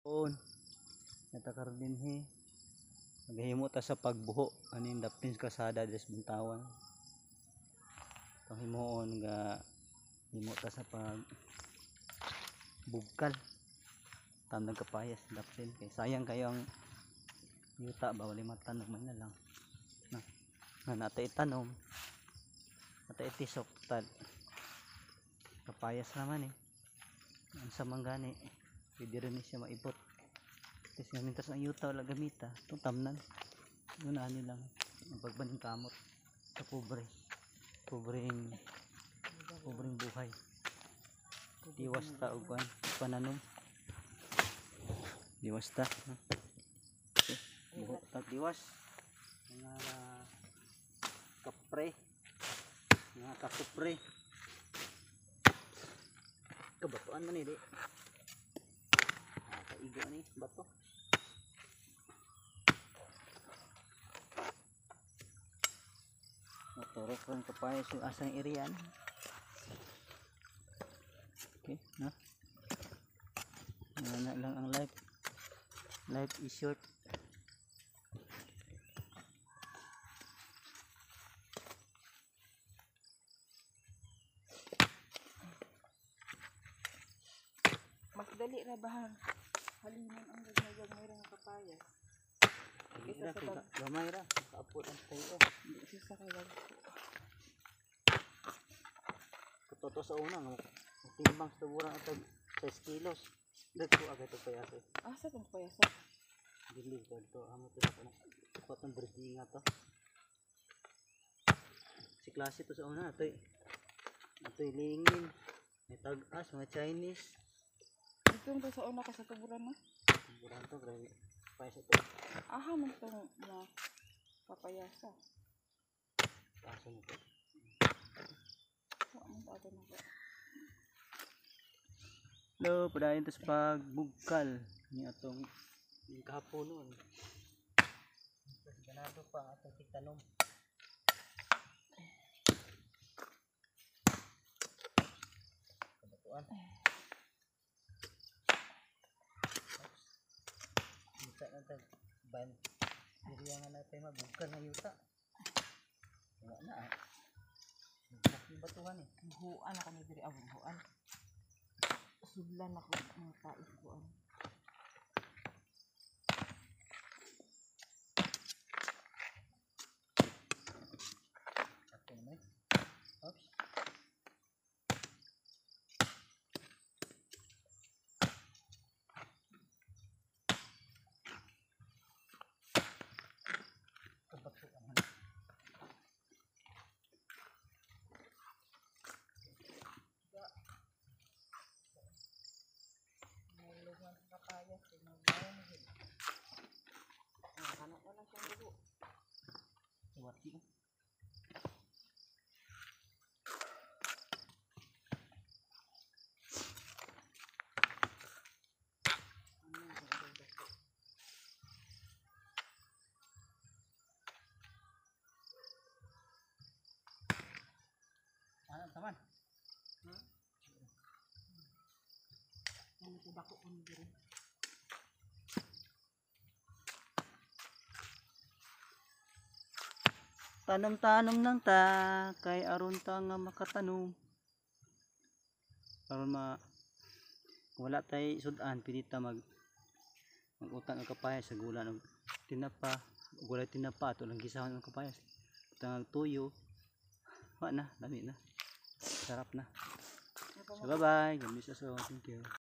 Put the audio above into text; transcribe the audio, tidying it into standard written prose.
On. Nata karon dinhi. Naghimo ta sa pagbuho aning dapin sa kalsada diri sa Buntawan. Itong himuon ga himo ta sa pag bugkal. Tam nagkapayas dapin kay sayang kayo ang yuta ba, wala matanom man na lang. Na, na natay tanom. Natay tisok tad. Kapayas naman eh. Ang sa manggani, pwede rin siya maibot. Kasi nga mintas ang yuta wala gamita. Itong tamnan. Yun ani lang. Ang pagbaning kamot sa pobre. Pobreng pobreng buhay. Diwas ta og kuan pananom. Diwas ta. Okay. Buho tag diwas. Mga kapre. Mga kakupre. Kabatuan man ni di. Ah, kaigo ni bato. Motorok ron kapayas yung asang area ni. Okay, no? Ano lang ang life. Life is short. Mas dali ra ba halinon ang gagmay-gagmay ra nga kapayas? Kaysa sa gamay ra, kaapot ang tayo. Hindi siya sa kawag. Totoo sa una nga timbang sa tuburan ato 6 kilos. Dagko agad to payas. Asa tong payasa? Dili to amo to na kuat ng bridging nga to. Si klase to sa una atoy. Atoy lingin. May tag-as mga Chinese. Itong to sa una ka sa tuburan na. Tuburan to grabe. Payas ito. Aha man tong na kapayasa. Kaso mo to. Wa man ta ato na. Hello, padayon to sa pagbugkal ni atong yung kahaponon. Ganado pa ang atong tigtanom. Kabatuan. Oops. Yuta na tag ban. Diriya nga natin mabugkal na yuta. Wala na ah. Bugkal yung batuhan eh. Buhuan na kami diri, buhuan. Sudlan ako mga tais buwan. Ato naman eh. Oops. Kabatuan man. Nalungan sa kapayas kay magbayan ni. Ah, kana na lang siyang dugo. Wati. Ano ang dugo? Ano taman? Ano ko dako ko ni diri. Tanom-tanom lang ta kay aron ta nga makatanom. Aron ma wala tay sud-an, pwede ta mag-utang og kapayas sa gulan og tinapa, ug walay tinapa ato lang gisahon ang kapayas. Utang og tuyo. Wa na, lami na. Sarap na. So bye bye. God bless us all. Thank you.